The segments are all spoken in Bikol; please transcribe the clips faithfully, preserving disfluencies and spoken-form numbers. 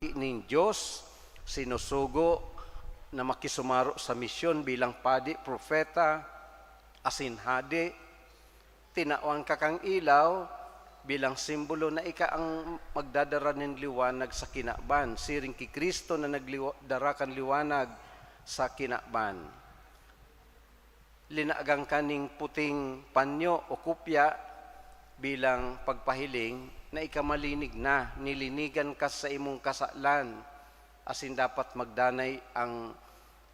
ning Dios, sinusugo na makisumaro sa misyon bilang padi, propeta, asin hade. Tinawan ka kan ilaw bilang simbolo na ika ang magdadara nin liwanag sa kinaban, siring ki Cristo na nagliwa-, dara kan liwanag sa kinaban. Linagan ka ning puting panyo o kopya bilang pagpahiling na ika malinig na, nilinigan ka sa imong kasalan, asin dapat magdanay ang,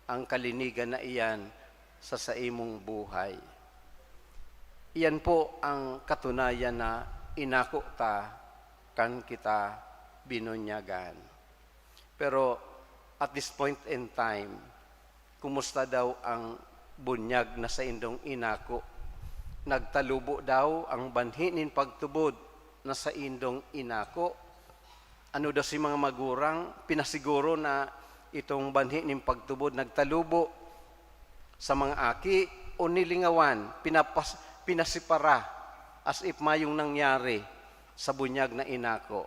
ang kalinigan na iyan sa saimong buhay. Iyan po ang katunayan na inako ta kan kita binunyagan. Pero at this point in time, kumusta daw ang bunyag na saindong inako? Nagtalubo daw ang banhi nin pagtubod na saindong inako? Ano daw si mga magurang, pinasiguro na itong banhi nin pagtubod nagtalubo sa mga aki o nilingawan, pinapas-, pinasipara as if mayong nangyari sa bunyag na inako?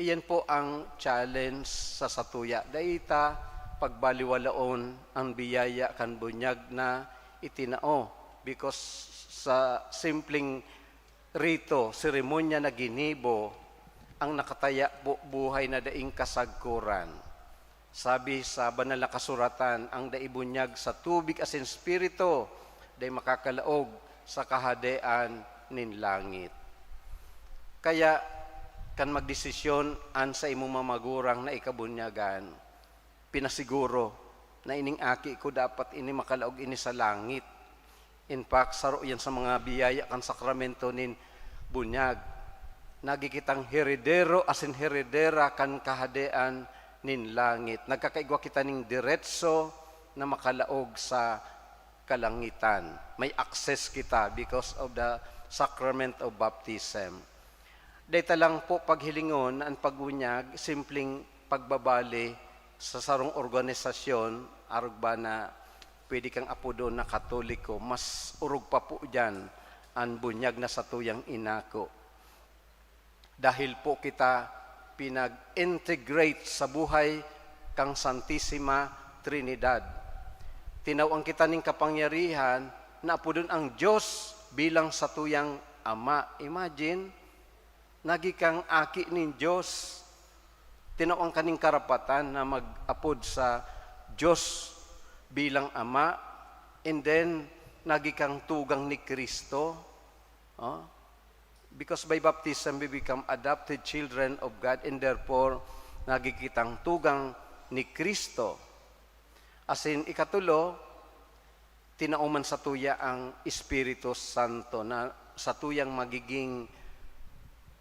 Iyan po ang challenge sa satuya. Dai ta pagbaliwalaon an biyaya kan bunyag na itinao, because sa simpleng rito, seremonya na ginibo, ang nakataya po buhay na daing kasagkoran. Sabi sa Banal na Kasuratan, "Ang dai bunyag sa tubig asin Espiritu, dai makakalaog sa Kahadean nin langit." Kaya, kan magdesisyon an saimong mga magurang na ikabunyagan, pinasiguro na ining aki ko dapat ini makalaog ini sa langit. In fact, saro iyan sa mga biyaya kan sakramento nin bunyag. Nagi kitang heredero asin heredera kan Kahadean nin langit. Nagkakaigwa kita nin diretso na makalaog sa kalangitan. May access kita because of the sacrament of baptism. Dai ta lang po paghilingon na an pagbunyag, simpleng pagbabali sa sarong organisasyon, arog ba na pwede kang apodon na Katoliko, mas orog pa po diyan an bunyag na satuyang inako. Dahil po kita pinag-integrate sa buhay kan Santisima Trinidad. Tinawan kita nin kapangyarihan na apodon ang Dios bilang satuyang Ama. Imagine, nagi kang aki nin Dios. Tinawan ka nin karapatan na mag-apod sa Dios bilang Ama, and then nagi kang tugang ni Cristo. Oh? Because by baptism, we become adopted children of God, and therefore, nagi kitang tugang ni Cristo. Asin, ikatulo, tinao man satuya ang Espiritu Santo na satuyang magiging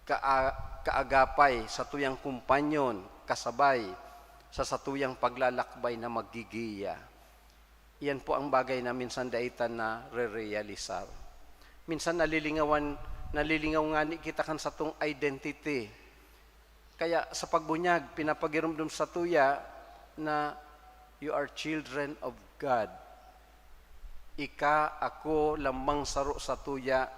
kaa-, kaagapay, satuyang kompanyon, kasabay sa satuyang paglalakbay na maggigiya. Iyan po ang bagay na minsan dai ta narerealisar. Minsan nalilingawan, nalilingaw ngani kita kan satong identity. Kaya sa pagbunyag, pinapagiromdom satuya na you are children of God. Ika, ako, lambang saro satuya,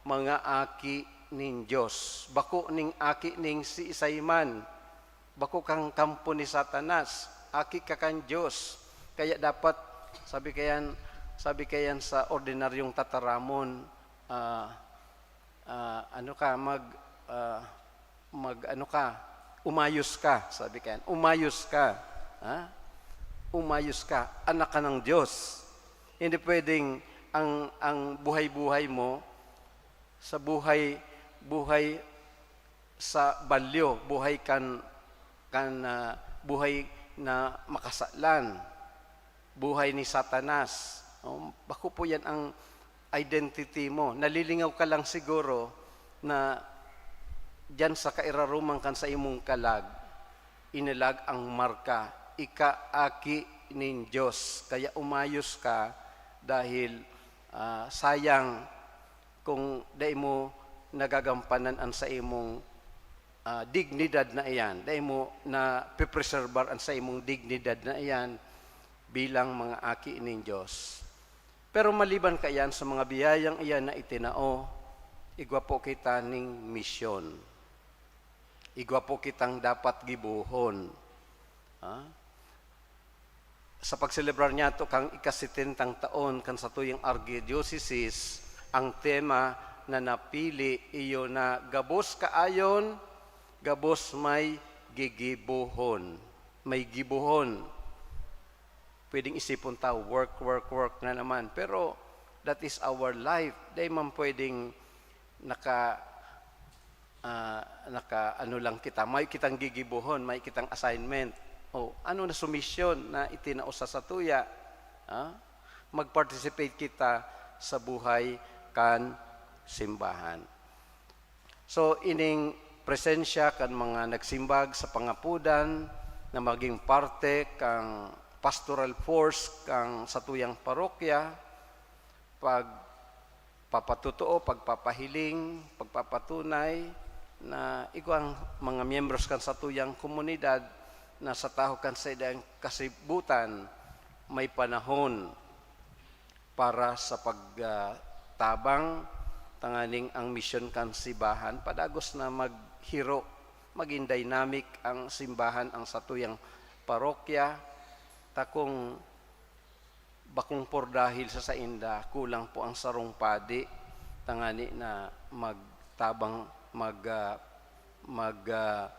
mga aki nin Dios. Bako ning aki ning siisay man. Bako kang kampo ni Satanas. Aki ka kan Dios. Kaya dapat, sabi kayan, sabi kayan sa ordinaryong tataramon, ah, ah, ano ka, mag, ah, mag, ano ka, umayos ka, sabi kayan. Umayos ka. Ha? Umayos ka. Anak ka ng Dios. Hindi pwedeng ang, ang buhay-buhay mo sa buhay, buhay sa balyo, buhay kan, kan, ah, buhay na makasalan, buhay ni Satanas. Oh, bako po yan ang identity mo. Nalilingaw ka lang siguro na diyan sa kairaruman kan saimong kalag, inilag ang marka, ika aki nin Dios. Kaya umayos ka dahil, ah, sayang kung dai mo nagagampanan an saimong, ah, dignidad na iyan, dai mo napepreserbar an saimong dignidad na iyan bilang mga aki nin Dios. Pero maliban kaiyan sa mga biyayang iyan na itinao, igwa po kita ning misyon. Igwa po kitang dapat gibohon. Ha? Sa pagselebrar niyato kan ika-setentang taon kan satuyang arkidiocese, ang tema na napili iyo na gabos kaayon, gabos may gigibohon. May gibohon. Pwedeng isipon ta, work, work, work na naman. Pero that is our life. Dai man pwedeng naka, ah, naka-ano lang kita. May kitang gigibohon, may kitang assignment. O, ano na sumisyon na itinao sa satuya? Ah? Mag-participate kita sa buhay kan simbahan. So, ining presensya kan mga nagsimbag sa pangapodan na maging parte kan pastoral force kan satuyang parokya, pagpapatotoo, pagpapahiling, pagpapatunay na igwang mga miyembros kan satuyang komunidad na sa tahaw kan saindang kasibutan may panahon para sa pagtabang, tanganing ang misyon kan simbahan padagos na maghiro, magin dynamic ang simbahan, ang satuyang parokya, ta kung bakong por dahil sa sainda, kulang po ang sarong padi, tangani na magtabang, mag, ah, mag, ah,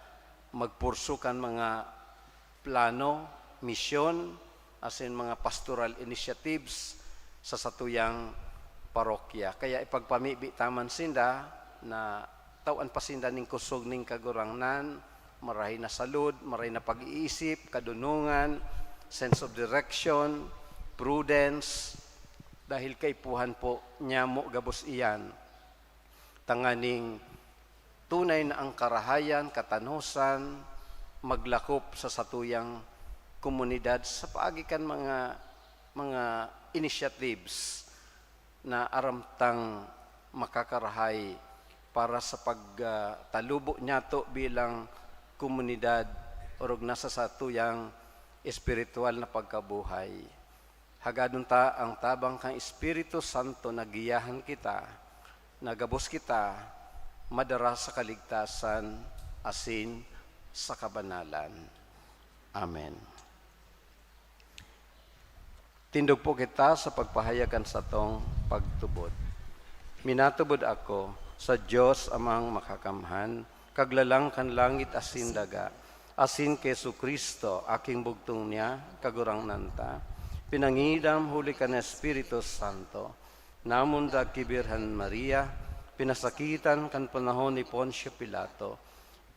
magpurso kan mga plano, misyon, asin mga pastoral initiatives sa satuyang parokya. Kaya ipagpamibi ta man sinda na tawan pa sinda nin kusog nin Kagurangnan, marahay na salud, marahay na pag-iisip, kadunongan, sense of direction, prudence, dahil kaipuhan po, nyamo gabos iyan. Tanganing tunay na ang karahayan, katanosan, maglakop sa satuyang komunidad sa paagi kan mga, mga initiatives na aram tang makakarahay para sa pag, ah, talubo niyato bilang komunidad orog na sa satuyang espiritual na pagkabuhay. Hagadon ta ang tabang kan Espiritu Santo na giyahan kita, na gabos kita madara sa kaligtasan asin sa kabanalan. Amen. Tindog po kita sa pagpahayag kan satong pagtubod. Minatubod ako sa Dios Amang Makakamhan, Kaglalang kan langit asin daga, asin ki Jesu-Cristo, Aking bugtong niya, Kagurangnan ta, pinangidam huli kan Espiritu Santo, namundag ki Birhen Maria, pinasakitan kan panahon ni Poncio Pilato,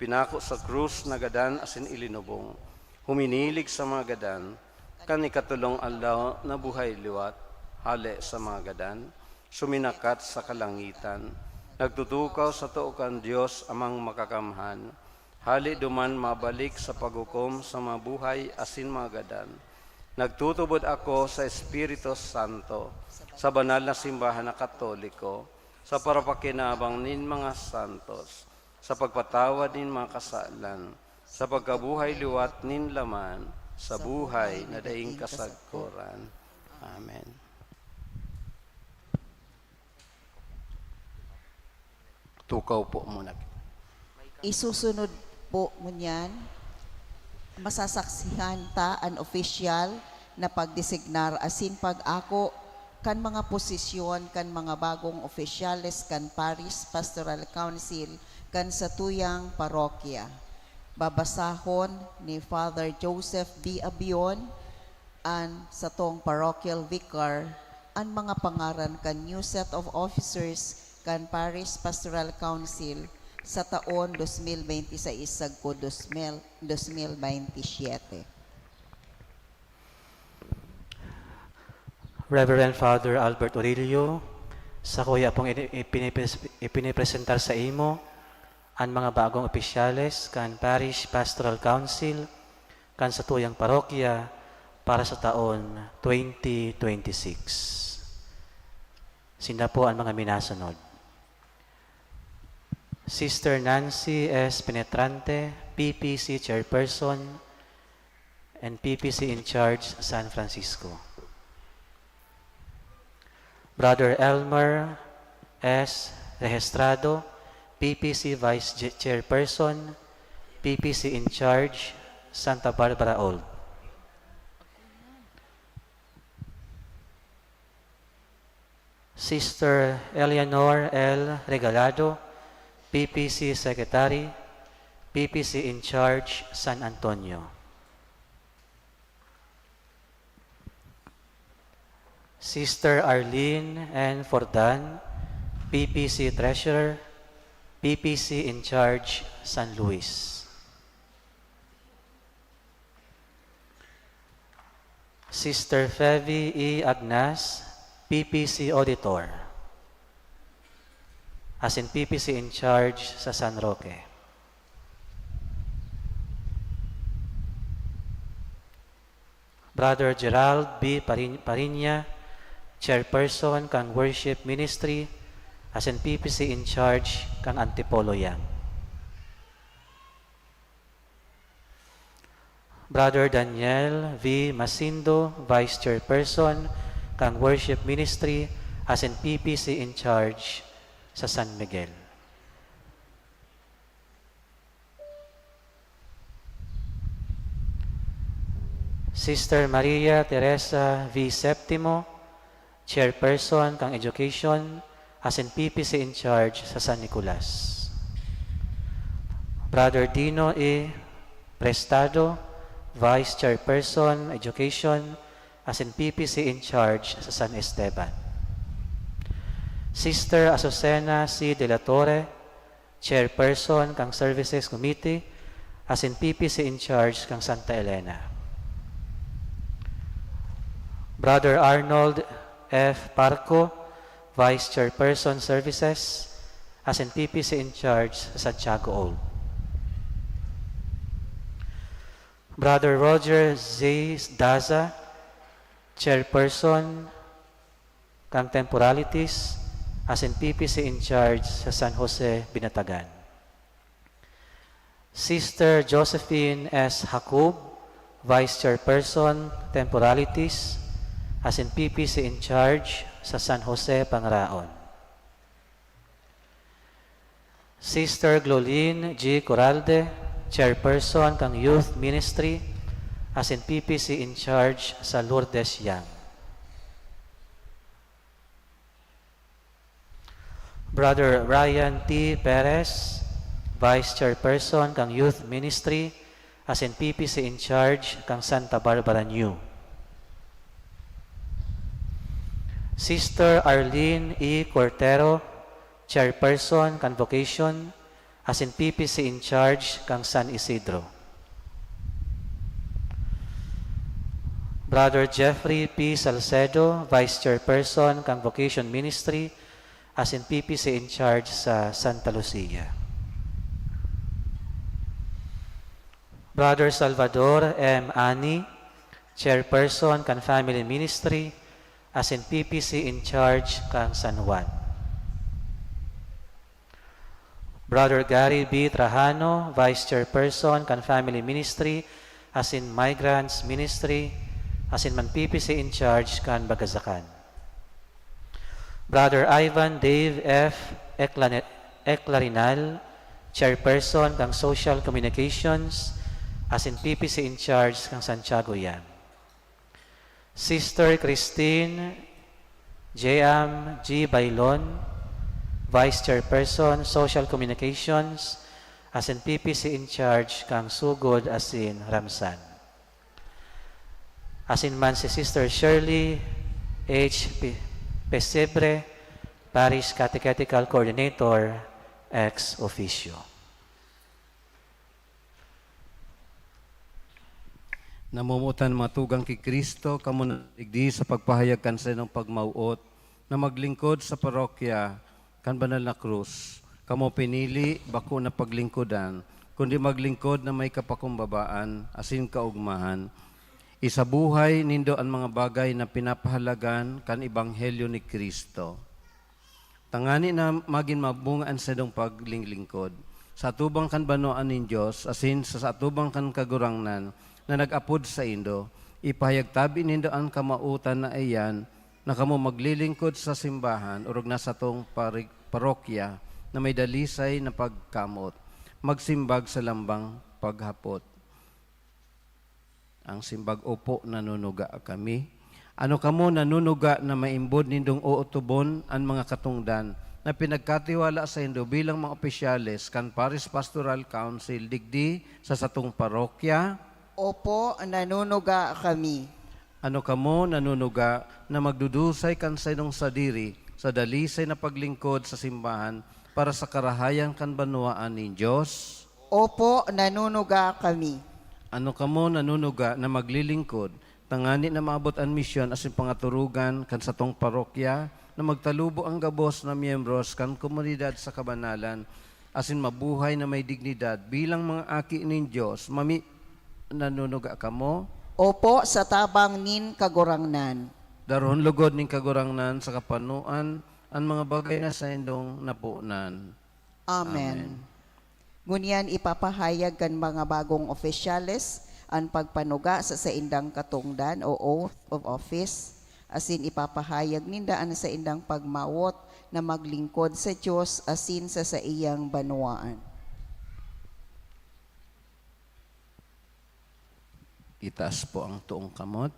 pinako sa krus, nagadan asin ilinubong, huminilig sa mga gadan, kan ikatolong aldaw nabuhay liwat, hale sa mga gadan, suminakat sa kalangitan, nagtutukaw sa too kan Dios Amang Makakamhan, hale duman mabalik sa paghukom sa mga buhay asin mga gadan. Nagtutubod ako sa Espiritu Santo, sa banal na simbahan na Katoliko, sa parapakinabang nin mga santos, sa pagpatawad nin mga kasalan, sa pagkabuhay liwat nin laman, sa buhay na daing kasagkoran. Amen. Tukaw po muna. Isusunod po ngunyan, masasaksihan ta an opisyal na pagdesignar asin pag-ako kan mga posisyon kan mga bagong opisyales kan Parish Pastoral Council kan satuyang parokya. Babasahon ni Father Joseph B. Abion, an satong parochial vicar, an mga pangaran kan new set of officers kan Parish Pastoral Council sa taon dos mil bente seis sagkod dos mil, dos mil bente siyete. Reverend Father Albert Orillo, sakuya pong ini-, ipinipres-, ipinipresentar sa imo an mga bagong opisyales kan Parish Pastoral Council kan satuyang parokya para sa taon twenty twenty-six. Sinda po an mga minasunod. Sister Nancy S. Penetrante, P P C Chairperson and P P C in Charge, San Francisco. Brother Elmer S. Registrado, P P C Vice Ch-, Chairperson, P P C in charge, Santa Barbara Old. Sister Eleanor L. Regalado, P P C Secretary, P P C in charge, San Antonio. Sister Arlene N. Fordan, P P C Treasurer, P P C in charge, San Luis. Sister Fevy E. Agnas, P P C Auditor, asin P P C in charge sa San Roque. Brother Gerald B. Parin-, Pariña, Chairperson kan Worship Ministry, asin P P C in charge kan Antipolo Yang. Brother Daniel V. Masindo, Vice Chairperson kan Worship Ministry, asin P P C in charge sa San Miguel. Sister Maria Teresa V. Septimo, Chairperson kan Education, asin P P C in charge sa San Nicolas. Brother Dino E. Prestado, Vice Chairperson, Education, asin P P C in charge sa San Esteban. Sister Azucena C. de la Torre, Chairperson kan Services Committee, asin P P C in charge kan Santa Elena. Brother Arnold F. Parco, Vice Chairperson Services, asin P P C in charge sa Santiago Old. Brother Roger Z. Daza, Chairperson kan Temporalities, asin P P C in charge sa San Jose, Binatagan. Sister Josephine S. Jacob, Vice Chairperson, Temporalities, asin P P C in charge sa San Jose, Pangraon. Sister Glolin G. Coralde, Chairperson kan Youth Ministry, asin P P C in charge sa Lourdes Yang. Brother Ryan T. Perez, Vice Chairperson kan Youth Ministry, asin P P C in charge kan Santa Barbara New. Sister Arlene E. Cortero, Chairperson kan Vocation, asin P P C in charge kan San Isidro. Brother Jeffrey P. Salcedo, Vice Chairperson kan Vocation Ministry, asin P P C in charge sa Santa Lucia. Brother Salvador M. Ani, Chairperson kan Family Ministry, asin P P C in charge kan San Juan. Brother Gary B. Trajano, Vice Chairperson kan Family Ministry, asin Migrants Ministry, asin man P P C in charge kan Bagazakan. Brother Ivan Dave F. Eclane-, Eclarinal, Chairperson kan Social Communications, asin P P C in charge kan Santiago Yang. Sister Christine J M G Bailon, Vice Chairperson, Social Communications, asin P P C in charge kan Sugod asin Ramsan. Asin man si Sister Shirley H. Pe-, Pesebre, Parish Catechetical Coordinator, ex officio. Namomotan mga tugang ki Cristo, kamo na digdi sa pagpahayag kan saindong pagmawot na maglingkod sa parokya kan Banal na Krus. Kamo pinili, bako na paglingkodan, kundi maglingkod na may kapakumbabaan asin kaogmahan. Isabuhay nindo an mga bagay na pinapahalagan kan Ebanghelyo ni Cristo. Tangani na magin mabunga an saindong paglingkod sa atubang kan banwaan nin Dios asin sa, sa atubang kan Kagurangnan na nag-apod saindo, ipahayag tabi nindo an kamawotan na iyan na kamo maglilingkod sa simbahan orog na satong pari-, parokya na may dalisay na pagkamoot, magsimbag sa lambang paghapot. Ang simbag, "Opo, nanunuga kami." Ano kamo nanunuga na maimbod nindong ootobon an mga katongdan na pinagkatiwala saindo bilang mga opisyales kan Parish Pastoral Council digdi sa satong parokya? Opo, nanunuga kami. Ano kamo nanunuga na magdudusay kan saindong sadiri sa dalisay na paglingkod sa simbahan para sa karahayan kan banwaan nin Dios? Opo, nanunuga kami. Ano kamo nanunuga na maglilingkod tangani na maabot an misyon asin pangaturugan kan satong parokya na magtalubo ang gabos na miyembros kan komunidad sa kabanalan asin mabuhay na may dignidad bilang mga aki nin Dios? Mami-, nanunuga kamo? Opo, sa tabang nin Kagurangnan. Darahon lugod nin Kagurangnan sa kapanoan an mga bagay na saindong naponan. Amen. Amen. Ngunyan, ipapahayag kan mga bagong opisyales an pagpanuga sa saindang katongdan o oath of office, asin ipapahayag ninda an saindang pagmawot na maglingkod sa Dios asin sa saiyang banwaan. Itaas po ang toong kamot.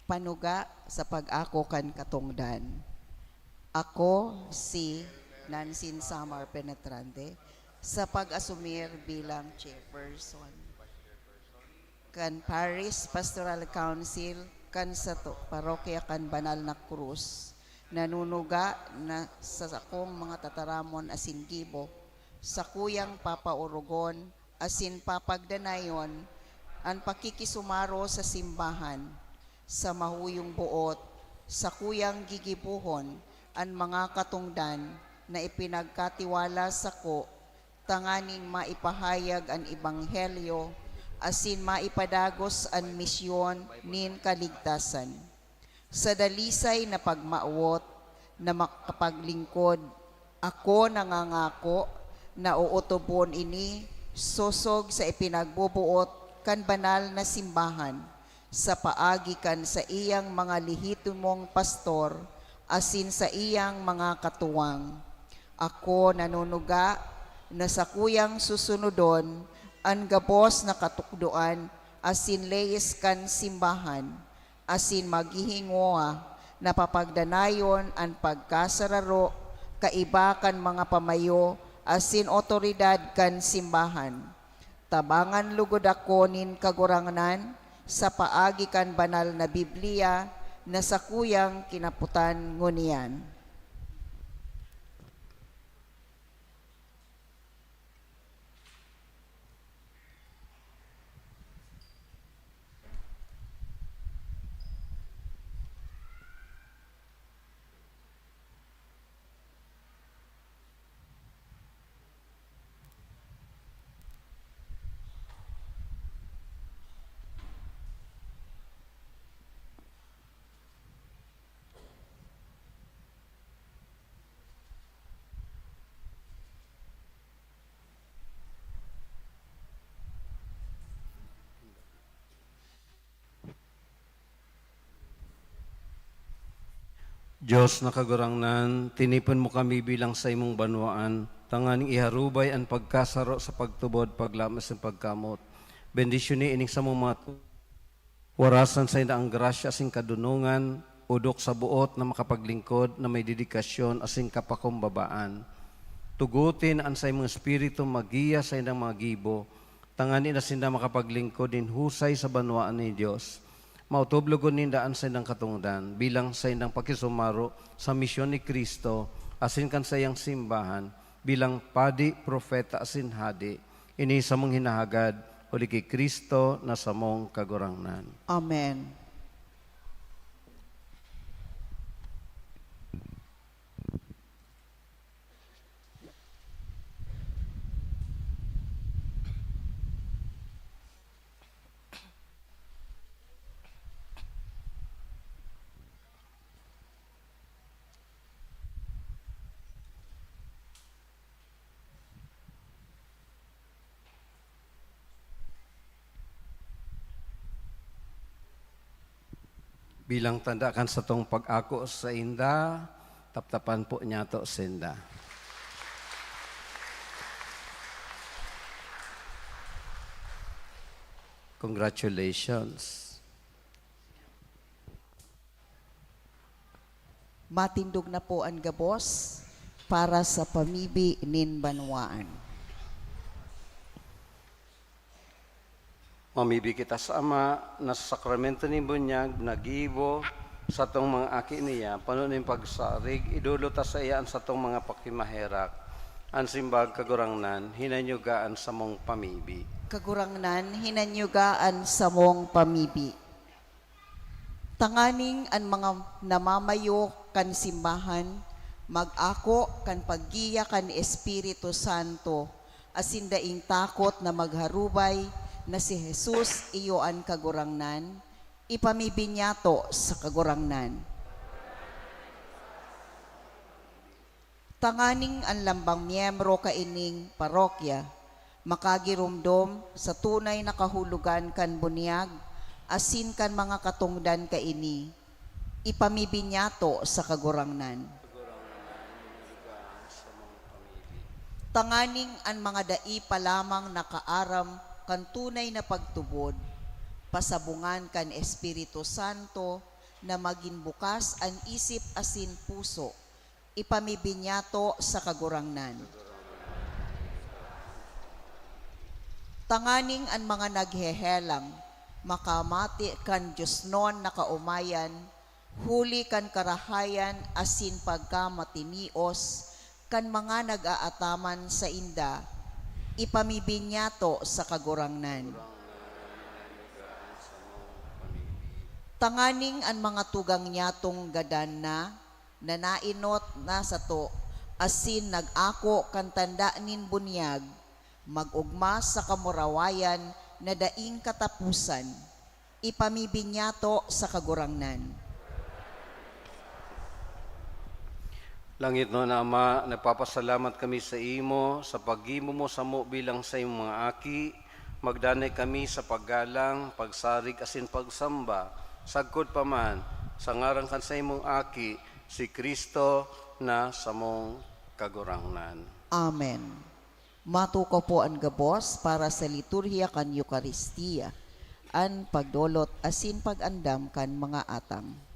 Panuga sa pag-ako kan katongdan. Ako si Nancy Samar Penetrante, sa pag-asumir bilang chairperson kan Parish Pastoral Council kan sato, Parokya kan Banal na Cruz, nanunuga na sa sakong mga tataramon asin gibo, sakuyang papaorogon asin papagdanayon an pakikisumaro sa simbahan. Sa mahuyong boot, sakuyang gigibohon an mga katongdan na ipinagkatiwala sako tanganing maipahayag an ebanghelyo asin maipadagos an misyon nin kaligtasan. Sa dalisay na pagmawot na makapaglingkod, ako nangangako na ootobon ini sosog sa ipinagboboot kan banal na simbahan, sa paagi kan saiyang mga lehitimong pastor asin saiyang mga katuwang. Ako nanunuga na sakuyang susunodon an gabos na katukdoan asin leyes kan simbahan, asin maghihingowa na papagdanayon an pagkasararo kaiba kan mga pamayo asin awtoridad kan simbahan. Tabangan lugod ako nin Kagurangnan sa paagi kan Banal na Biblia na sakuyang kinapotan ngunyan. Dios na Kagurangnan, tinipon mo kami bilang saimong banwaan, tanganing iharubay an pagkasaro sa pagtubod, paglaom asin pagkamot. Bendisyoni ining samong mga tu-, warasan sainda an grasya asin kadunongan, odok sa boot na makapaglingkod na may dedikasyon asin kapakumbabaan. Tugotin an saimong Espiritu maggiya saindang mga gibo, tanganing sinda makapaglingkod nin husay sa banwaan nin Dios. Maotob logod ninda an saindang katongdan bilang saindang pakisumaro sa misyon ni Cristo asin kan saiyang simbahan bilang padi, propeta asin hade. Ini samong hinahagad huli ki Cristo na samong Kagurangnan. Amen. Bilang tanda kan satong pag-ako sainda, taptapan po niyato sinda. Congratulations. Matindog na po an gabos para sa pamibi nin banwaan. Mamibi kita sa Ama na sa sakramento nin bunyag na gibo sa tong mga aki niya, pano nin pagsarig, idolo ta sa iya an satong mga pakimaherak. An simbag, Kagurangnan, hinanyuga an samong pamibi. Kagurangnan, hinanyuga an samong pamibi. Tanganing an mga namamayo kan simbahan mag-ako kan paggiya kan Espiritu Santo, asin daing takot na magharubay na si Jesus iyo an Kagurangnan, ipamibinyato sa Kagurangnan. Tanganing an lambang miyembro kaining parokya makagiromdom sa tunay na kahulogan kan bunyag asin kan mga katongdan kaini, ipamibinyato sa Kagurangnan. Tanganing an mga dai pa lamang nakaaram kan tunay na pagtubod, pasabungan kan Espiritu Santo na magin bukas an isip asin puso, ipamibinyato sa Kagurangnan. Tanganing an mga naghehelang makamati kan diosnon na kaomayan, huli kan karahayan asin pagkamatinios kan mga nag-aataman sainda, ipamibinyato sa Kagurangnan. Tanganing an mga tugang nyatong gadan na, na naenot na sato, asin nag-ako kan tanda nin bunyag, mag-ogma sa kamurawayan na daing kataposan, ipamibinyato sa Kagurangnan. Langitnon na Ama, nagpapasalamat kami sa imo sa paggibo mo samo bilang saimong mga aki. Magdanay kami sa paggalang, pagsarig asin pagsamba, sagkod pa man, sa ngaran kan saimong Aki, si Cristo na samong Kagurangnan. Amen. Matukaw po an gabos para sa liturhiya kan Eukaristia, an pagdolot asin pag-andam kan mga atang.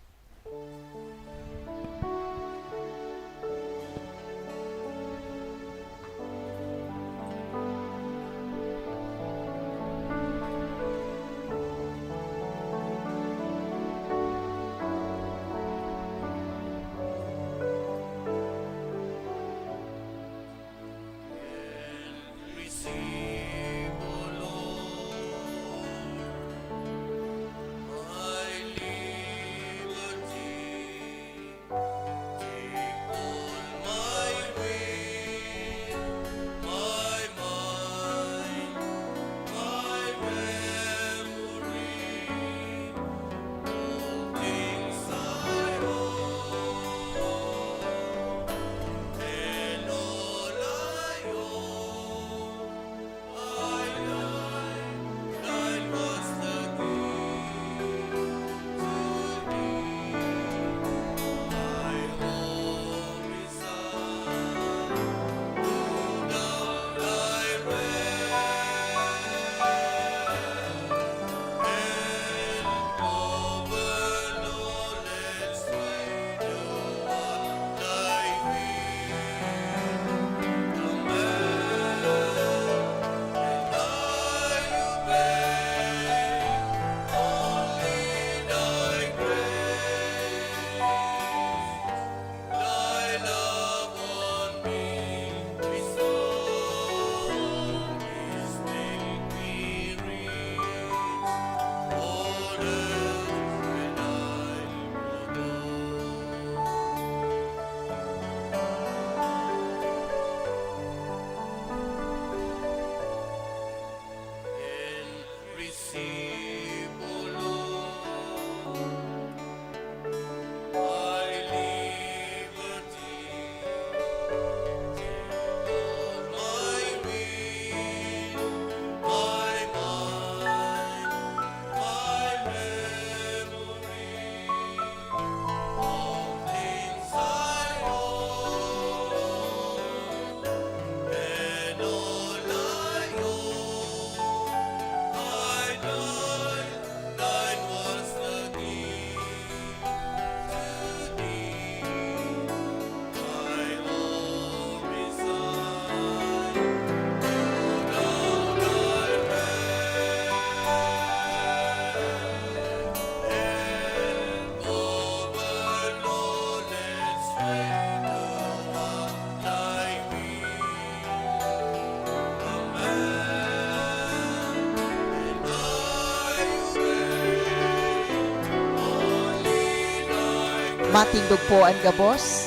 Matindog po an gabos.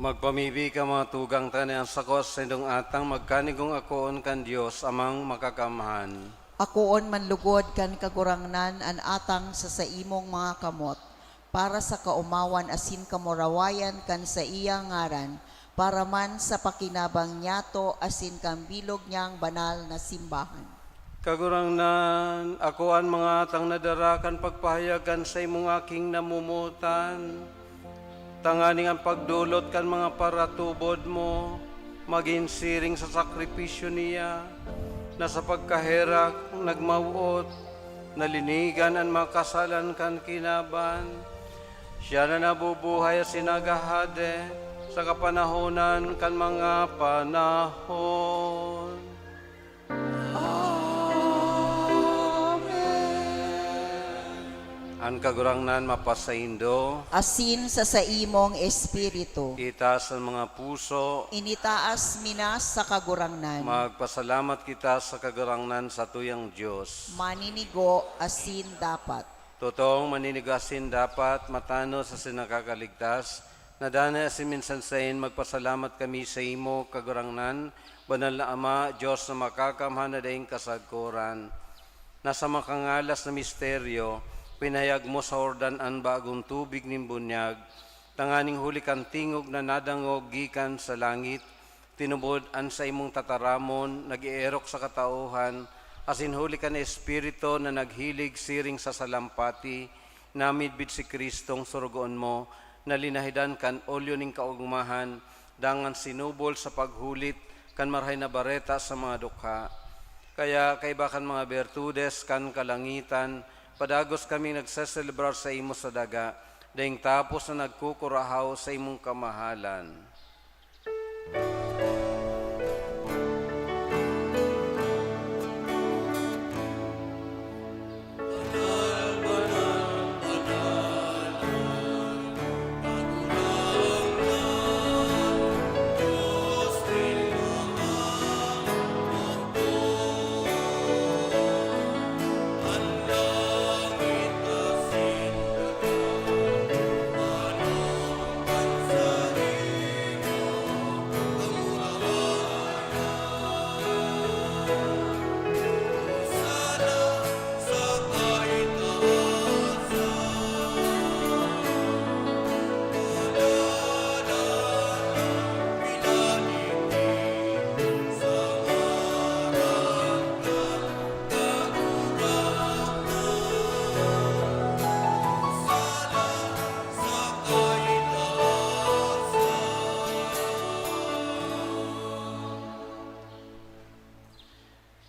Magpamibi ka, mga tugang, ta an sako sa saindong atang magkanigong akoon kan Dios Amang Makakamhan. Akoon man lugod kan Kagurangnan an atang sa saimong mga kamot, para sa kaomawan asin kamurawayan kan saiyang ngaran, para man sa pakinabang niyato asin kan bilog niyang banal na simbahan. Kagurangnan, ako an mga atang na dara kan pagpahayag kan saimong aking namomotan, tanganing an pagdolot kan mga paratubod mo magin siring sa sakripisyo niya, na sa pagkaherak nagmawot, nalinigan an mga kasalan kan kinaban. Siya na nabubuhay asin naghahade sa kapanahonan kan mga panahon. Amen. An Kagurangnan mapasaindo. Asin sa saimong espiritu. Itaas an mga puso. Initaas mi na sa Kagurangnan. Magpasalamat kita sa Kagurangnan, satuyang Dios. Maninigo asin dapat. Totoong maninigo asin dapat, matanos asin nakakaligtas, na danay asin minsan saen magpasalamat kami saimo, Kagurangnan, Banal na Ama, Dios na makakamhan na daing kasagkoran, na sa makangalas na misteryo, pinahayag mo sa Jordan an bagong tubig nin bunyag, tanganing huli kan tingog na nadangog gikan sa langit, tinubod an saimong tataramon, nag-eerok sa katauhan, asin huli kan Espiritu na naghilig siring sa salampati, namidbid si Cristong sorogoon mo, na linahidan kan olyo nin kaogmahan, dangan sinubol sa paghulit kan Marahay na Bareta sa mga dukha. Kaya, kaiba kan mga bertudes kan kalangitan, padagos kaming nagseselebrar saimo sa daga, daing tapos na nagkukurahaw saimong kamahalan.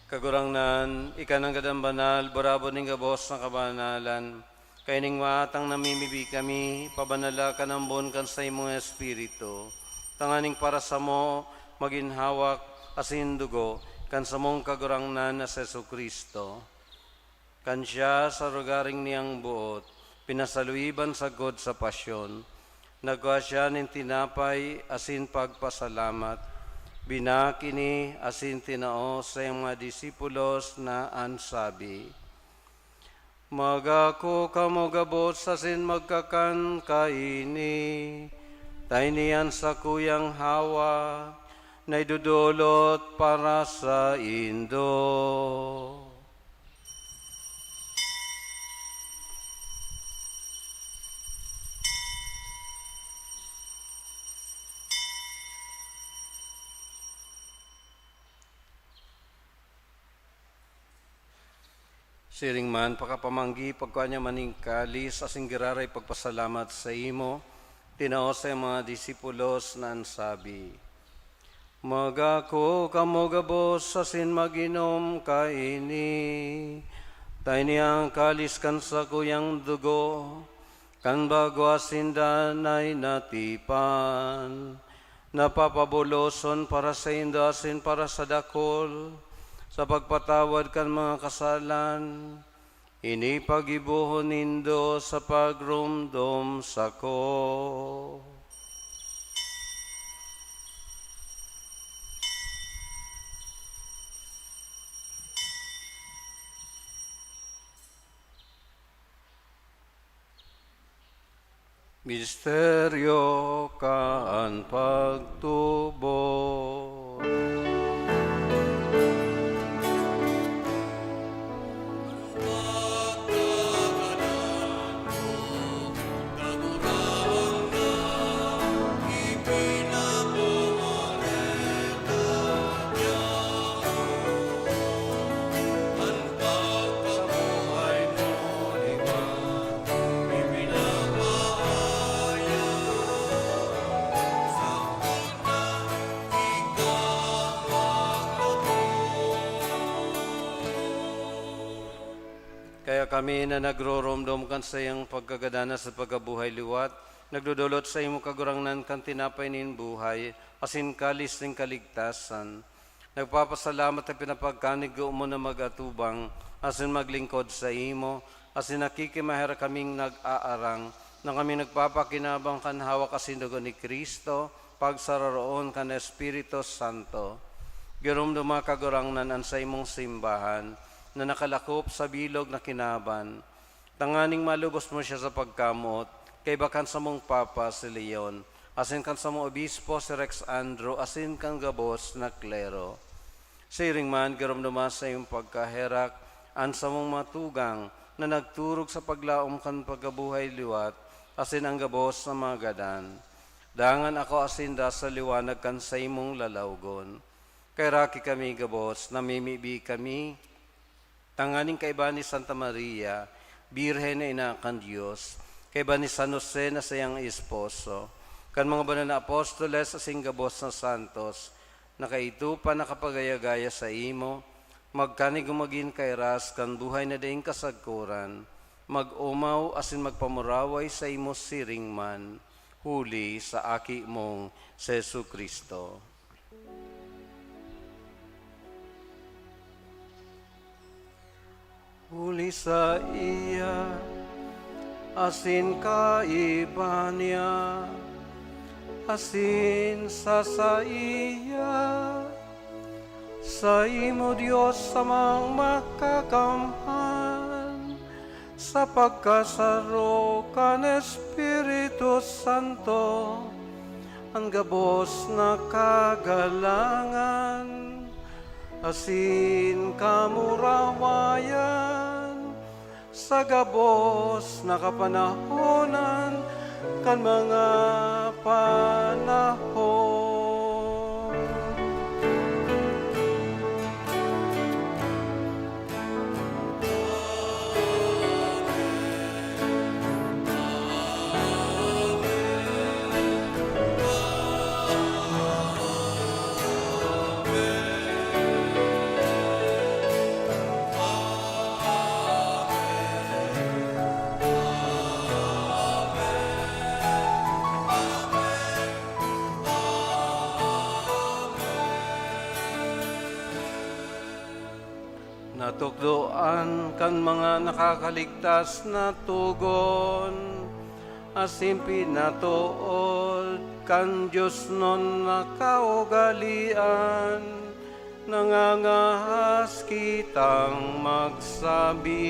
Kagurangnan, ika nanggad an banal, burabod nin gabos na kabanalan. Kaining maatang namimibi kami, pabanala kan ambon kan saimong Espiritu, tanganing para samo magin hawak asin dugo kan samong Kagurangnan na si Jesu-Cristo. Kan siya, sa rogaring niyang boot, pinasaluiban sagkod sa pasyon, nagkua siya nin tinapay asin pagpasalamat, binak ini asin tinao sa iyang mga disipulos na an sabi, "Magako kamo gabos asin magkakan kaini, ta ini an sakuyang hawak na idodolot para saindo." Siring man, pakapamanggi, pagkua niya man nin kalis asin giraray pagpasalamat saimo, tinao sa mga disipulos na an sabi, "Magako kamo gabos asin mag-inom kaini, ta ini an kalis kan sakuyang dugo, kan bago asin danay na tipan, na papabuloson para saindo asin para sa dakul, Sa pagpatawad kan mga kasalan, ini paggibohon nindo sa pagromdom sako. Misteryo kan pagtubod. Kaya kami na nagroromdom kan saiyang pagkagadan sa pagkabuhay liwat, nagdodolot sa imo, Kagurangnan, kan tinapay nin buhay, asin kalis nin kaligtasan. Nagpapasalamat ta pinapagkanig mo na mag-atubang asin maglingkod saimo, asin nakikimaherak kaming nag-aarang na kami nagpapakinabang kan hawak asin dugo ni Cristo, pagsararoon kan Espiritu Santo. Giromdoma, Kagurangnan, an saimong simbahan na nakalakop sa bilog na kinaban, tanganing malubos mo siya sa pagkamoot, kaiba kan samong Papa si Leon, asin kan samong Obispo si Rex Andrew, asin kan gabos na klero. Siring man, giromdoma sa iyong pagkaherak an samong mga tugang na nagturog sa paglaom kan pagkabuhay liwat, asin an gabos na mga gadan. Dangan akoa sinda sa liwanag kan saimong lalawgon. Kaheraki kami gabos, namimibi kami, tanganing kaiba ni Santa Maria, Birhen na ina kan Dios, kaiba ni San Jose na saiyang esposo, kan mga banal na apostoles asin gabos na santos, na kaidto pa nakapagaya-gaya saimo, magkanig o magin kairas kan buhay na daing kasagkoran, mag-omaw asin magpamuraway saimo siring man, huli sa Aki mong si Jesu-Cristo. Huli saiya, asin kaiba niya, asin sa saiya, saimo, Dios Amang Makakamhan, sa pagkasaro kan Espiritu Santo, an gabos na kagalangan asin kamurawayan sa gabos na kapanahonan kan mga panahon. Natukdoan kan mga nakakaligtas na togon, asin pinatood kan diosnon na kaugalean, nangangahas kitang magsabi.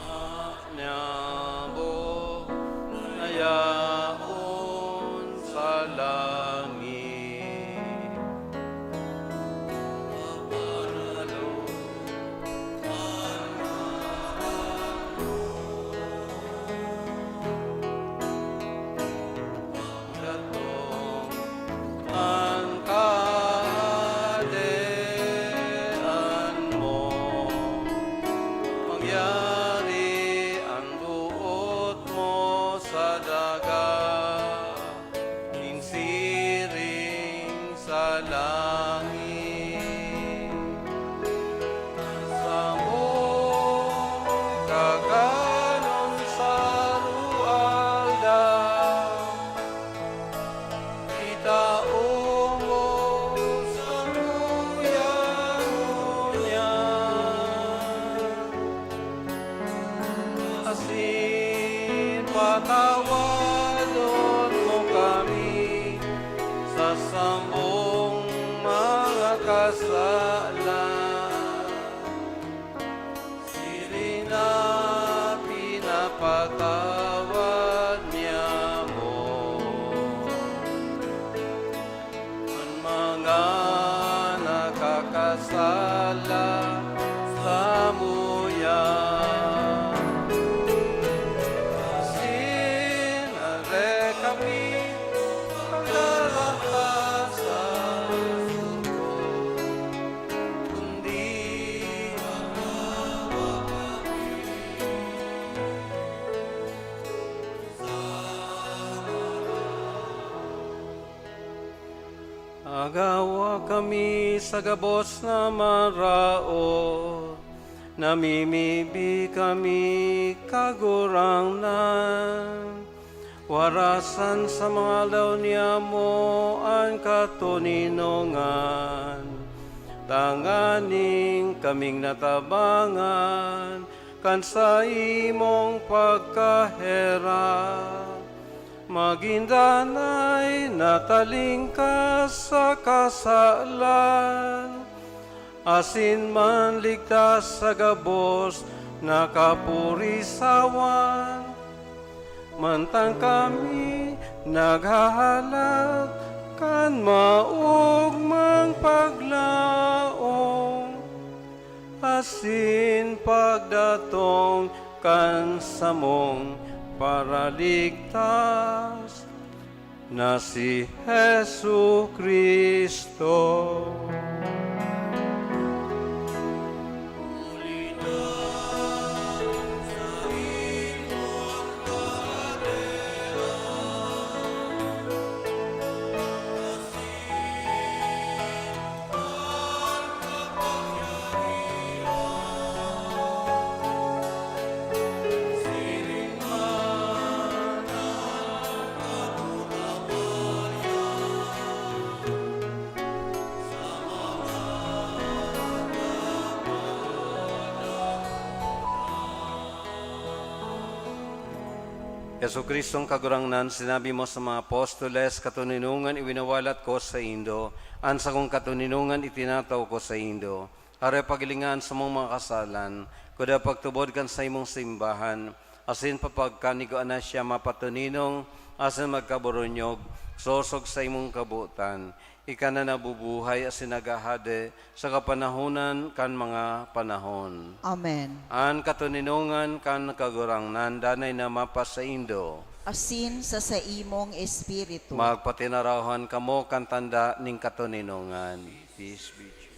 Ama niamo na yaon sa langit. Datong an Kahadean mo, mangyari an boot mo sa daga, nin siring sa langit. Samong kakanon sa kasalan, siring na pinapatawad niamo an mga nakakasala samuya. Asin dai kami pagdaraha sa sugkot, kundi agawa kami sa gabos na maraot, namimibi kami, Kagurangnan. Warasan sa mga aldaw niamo an katoninongan, tanganing kaming natabangan kan saimong pagkaherak, magin danay na talingkas sa kasalan, asin manligtas sa gabos na kapurisawan. Mantang kami naghahalat kan maogmang paglaom asin pagdatong kan samong Paraligtas na si Jesu-Cristo. Jesu-Cristong Kagurangnan, sinabi mo sa mga apostoles, "Katoninongan iwinawalat ko saindo, an sakong katoninongan itinataw ko saindo." Hare, paghilinga an samong mga kasalan, kuda pagtubod kan saimong simbahan, asin papagkanigua na siya mapatoninong asin magkaboronyog, sosog saimong kabotan. Ika na nabubuhay asin naghahade sa kapanahonan kan mga panahon. Amen. An katoninongan kan Kagurangnan danay na mapasaindo. Asin sa saimong espiritu. Magpatinarahan kamo kan tanda nin katoninongan. Peace be with you.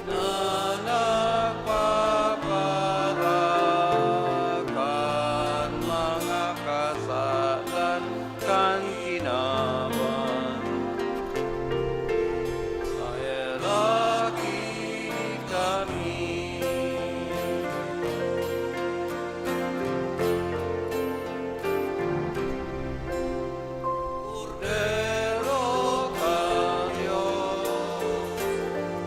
Na nagpaparakan mga kasalan kan kinaban. Paheraki kami. Kordero kan Dios,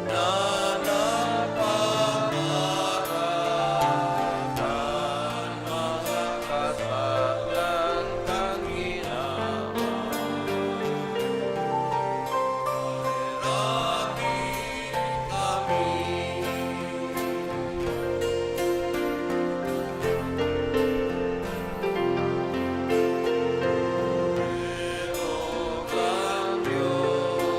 na nagpaparakan mga kasalan kan kinaban. Paheraki kami. Kordero kan Dios,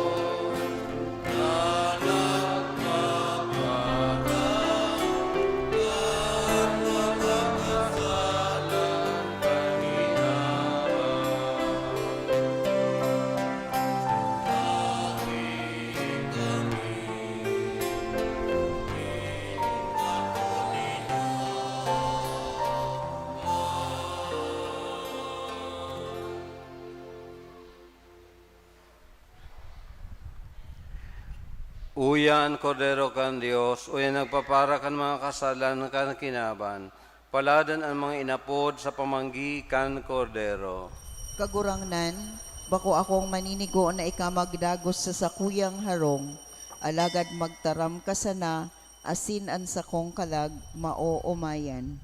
Uya an Kordero kan Dios, uya nagpapara kan mga kasalan kan kinaban. Paladan an mga inapod sa pamanggi kan Kordero. Kagurangnan, Bako akong maninigo na ika magdagos sa sakuyang harong, alagad magtaram ka sana, asin an sakong kalag maoomayan.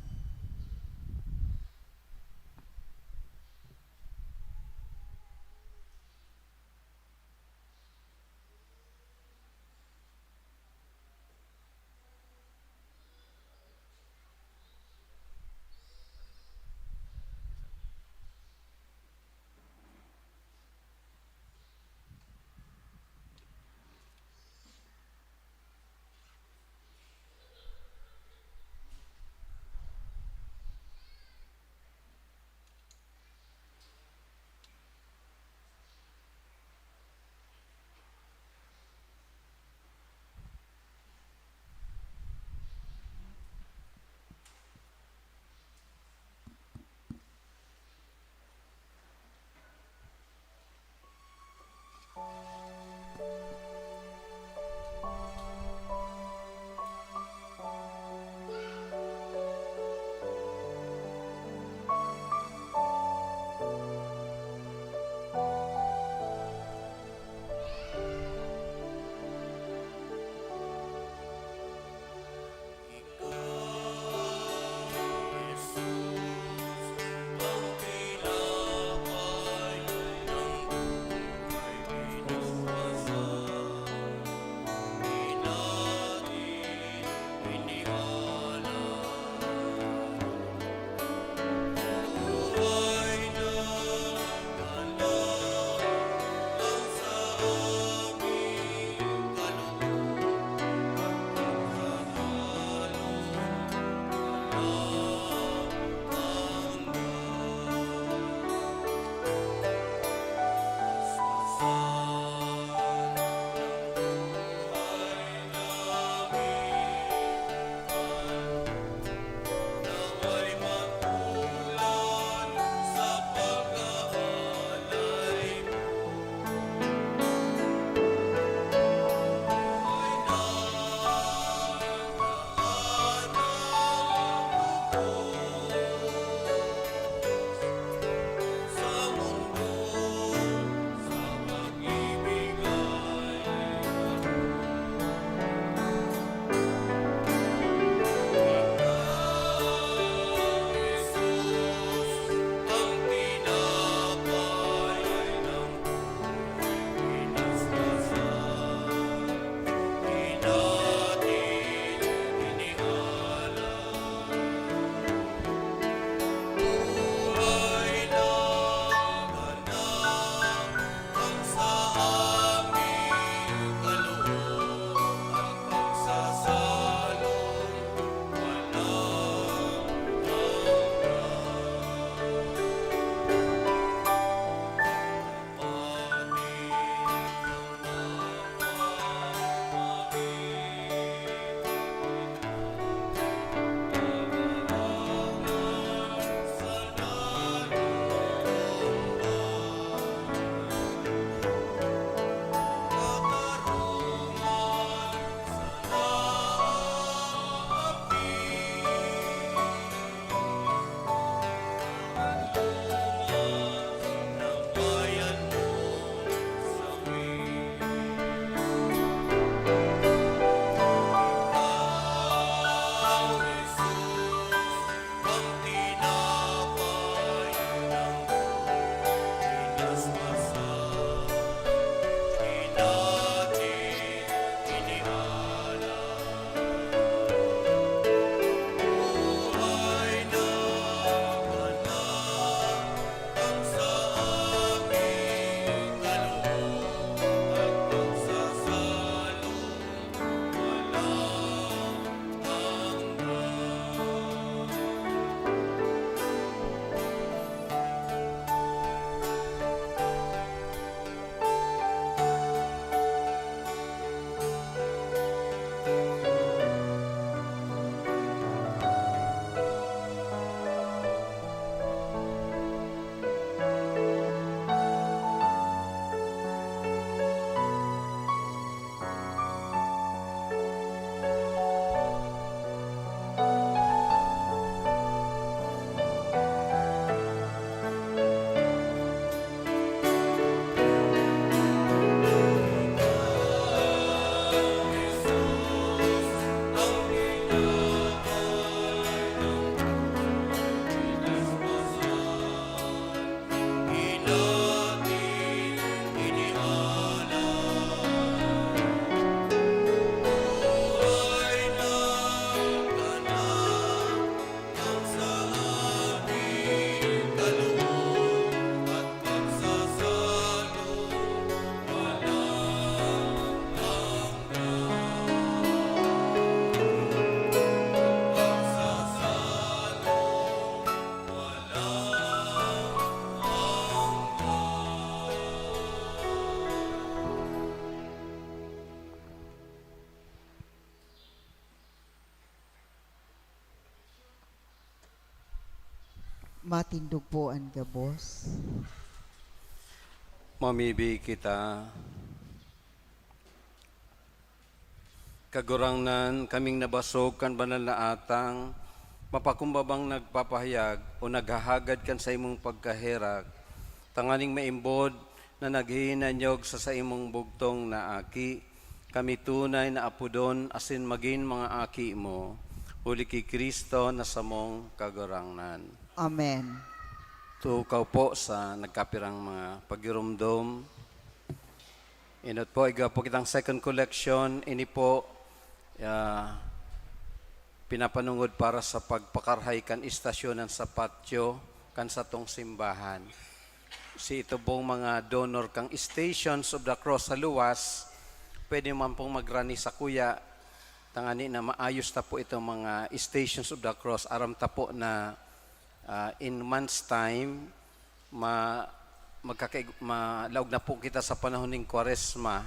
Matindog po an gabos. Mamibi kita. Kagurangnan, kaming nabasog kan banal na atang, mapakumbabang nagpapahayag o naghahagad kan saimong pagkaherak, tanganing maimbod na naghihinanyog sa saimong bugtong na Aki, kami tunay na apodon asin magin mga aki mo, huli ki Cristo na samong Kagurangnan. Amen. Tukaw po sa nagkapirang mga pagirumdom. Inot po, igwa po kitang second collection. Ini po, ah, pinapanungod para sa pagpakarhay kan istasyonan sa patio kan satong simbahan. Si ito pong mga donor kang Stations of the Cross sa luwas, pwede man pong magrani sa kuya, tangani na maayos ta po itong mga Stations of the Cross. Aram ta po na, ah, in months time, ma-, magkakaig-, malaog na po kita sa panahon ning Kwaresma.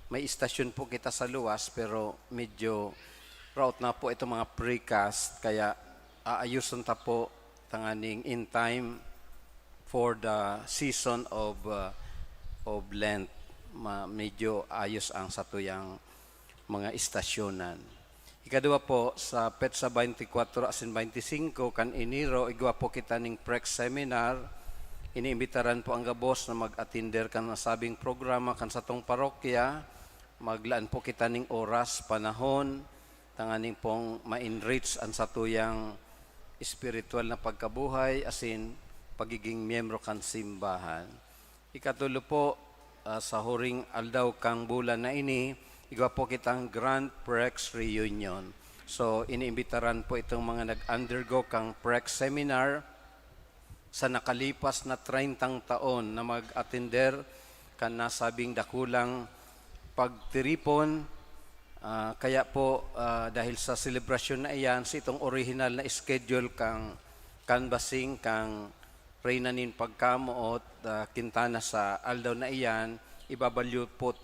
May istasyon po kita sa luwas, pero medyo raot na po itong mga precast, kaya aayuson ta po tanganing in time for the season of, uh, of Lent. Ma-, medyo ayos ang satuyang mga istasyonan. Ikaduwa po, sa petsa twenty-four asin twenty-five kan Enero, igwa po kita ning Prex Seminar. Iniimbitaran po ang gabos na mag-atinder kan nasabing programa kan satong parokya. Maglaan po kita ning oras, panahon, tanganing pong ma-enrich an satuyang espiritual na pagkabuhay asin pagiging miyembro kan simbahan. Ikatulo po, ah, sa huring aldaw kan bulan na ini, igwa po kitang Grand Prex Reunion. So, iniimbitaran po itong mga nag-undergo kan Prex Seminar sa nakalipas na trentang taon na mag-atender kan nasabing dakulang pagtiripon. Ah, kaya po, ah, dahil sa selebrasyon na iyan, sa itong orihinal na schedule kan canvassing kan Reyna nin Pagkamoot, ah, Quintana sa aldaw na iyan, ibabalyo po,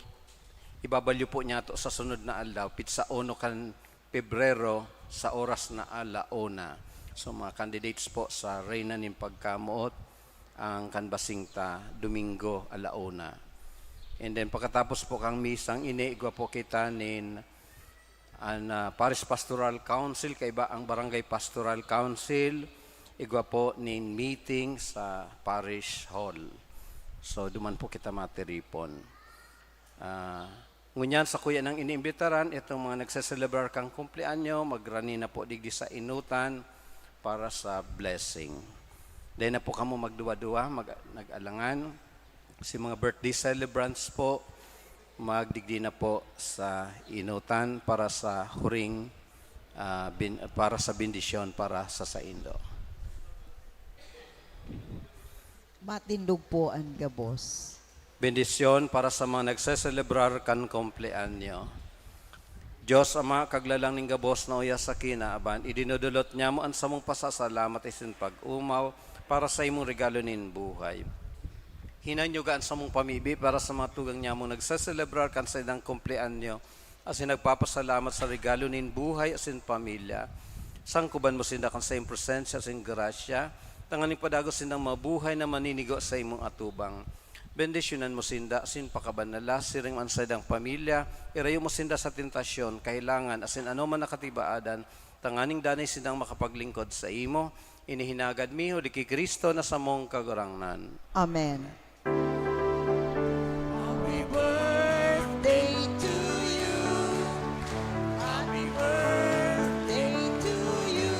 ibabalyo po niyato sa sunod na aldaw, petsa uno kan Pebrero, sa oras na ala una. So, mga candidates po sa Reyna nin Pagkamoot, ang canvassing ta, Domingo, ala una. And then, pagkatapos po kang misang ini, igwa po kita nin an, ah, Parish Pastoral Council, kaiba ang Barangay Pastoral Council, igwa po nin meeting sa Parish Hall. So, duman po kita matiripon. Ah, ngunyan, sakuya nang iniimbitaran itong mga nagseselebrar kan kumpleanyo, magrani na po digdi sa inutan para sa blessing. Dai na po kamo magduwa-duwa, mag-, nag-alangan. Si mga birthday celebrants po, magdigdi na po sa inutan para sa huring, ah, bin-, para sa bendisyon para sa saindo. Matindog po an gabos. Bendisyon para sa mga nagseselebrar kan kumpleanyo. Dios Ama, Kaglalang nin gabos na uya sa kinaban, idinodolot niamo an samong pasasalamat asin pag-omaw para sa imong regalo nin buhay. Hinanyoga an samong pamibi para sa mga tugang nyamong nagseselebrar kan saindang kumpleanyo, asin nagpapasalamat sa regalo nin buhay asin pamilya. Sangkuban mo sinda kan saiyong presensya asin grasya, tanganing padagos sindang mabuhay na maninigo sa imong atubang. Bendisyonan mo sinda asin pakabanala, siring man saindang pamilya, irayo mo sinda sa tentasyon, kahelangan, asin anoman na katibaadan, tanganing danay sindang makapaglingkod saimo. Ini hinagad mi huli ki Cristo na samong Kagurangnan. Amen. Happy birthday to you. Happy birthday to you.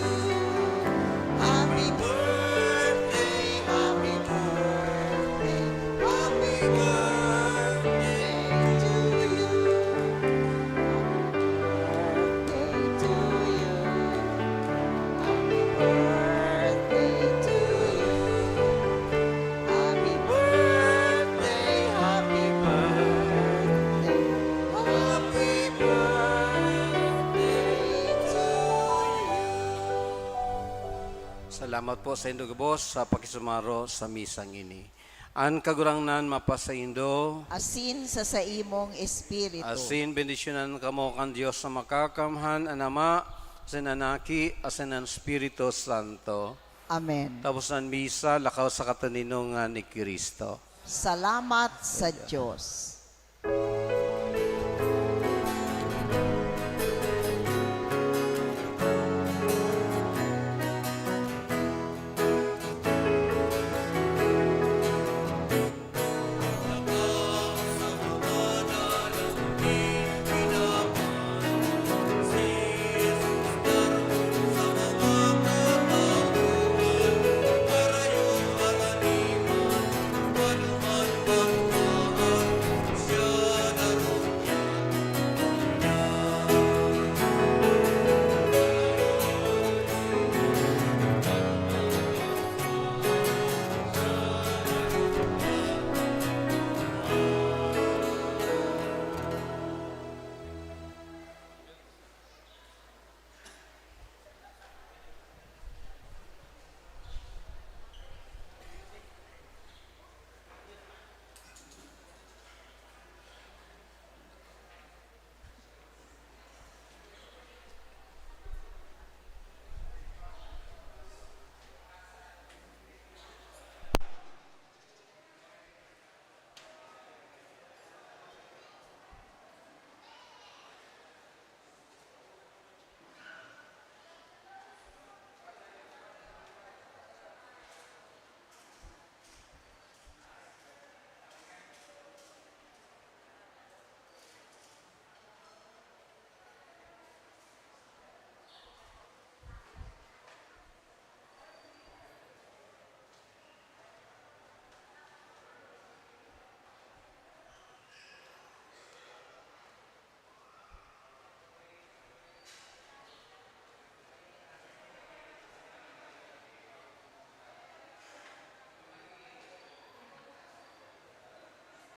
Happy birthday, happy birthday, happy birthday to you. Happy birthday to you. Happy birthday to you. Happy birthday, happy birthday, happy birthday to you. Salamat po saindo gabos sa pakisumaro sa misang ini. An Kagurangnan mapasaindo. Asin sa saimong espiritu. Asin bendisyonan kamo kan Dios na Makakamhan, an Ama, asin an Aki, asin an Espiritu Santo. Amen. Tapos ng misa, lakaw sa katoninongan ni Kristo. Salamat sa Diyos.